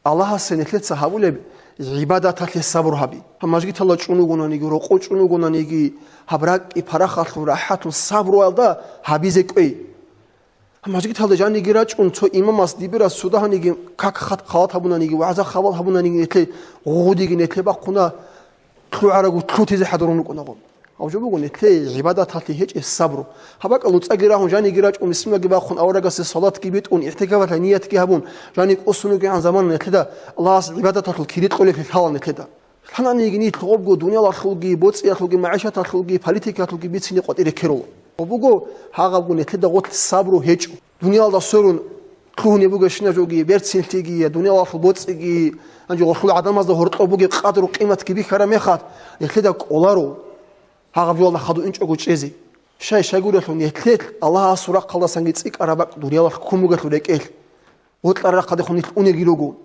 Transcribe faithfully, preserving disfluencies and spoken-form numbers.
Аллагьасе нилъеца гьабулеб гӀибадаталъе сабру гьаби. Гьаб мажгиталда чӀун вугонаниги, рокъов чӀун вугонаниги, гьаб ракӀги парахалъун, рахӀатлъун сабруялда гьабизе кӀвей. Гьаб мажгиталда жаниги рачӀун, цо имамас дибирас цо дагьаниги как-хат халат гьабунаниги, вагӀза-хабал гьабунаниги, нилъе гъугъудиги нилъе бахъуна, лъугӀарагу лъутизе хӀадурун рукӀунагъо. Гьаб жо буго нилъее гӀибадаталъе гьечӀеб сабру. Гьаб бакӀал нуцӀаги рагьун, жаниги рачӀун, бисмиллагьги бахъун, аварагасде салатги битӀун, игӀтикафалъа ниятги гьабун, жани кӀусун ругегӀан заман нилъеда Аллагьас гӀибадаталъул кири кьолеблъи лъала нилъеда. Лъананиги нилъ гъобго дуниялалъулги, боцӀиялъулги, магӀишаталъулги, политикалъулги бицине къватӀире ккеруло. Гьаб буго гьагъабго нилъеда гъорлъ сабру гьечӀо. Дуниялда сверун лъугьунеб бугебщинаб жоги, берцинлъиги, я дуниялалъул боцӀиги, гьанже гъолъул гӀадамазда гьоркьоб бугеб къадру-къиматги бихьараб мехалъ, нилъеда кӀоларо гьагъаб жоялда хадув инчӀого чӀезе. Щай-щайгурелъул нилъелъ Аллагьасул рахъалдасанги цӀикӀкӀараб бакӀ дуниялалъ ккун бугелъул рекӀелъ, бокьараб рахъалдехун нилъ унеги руго.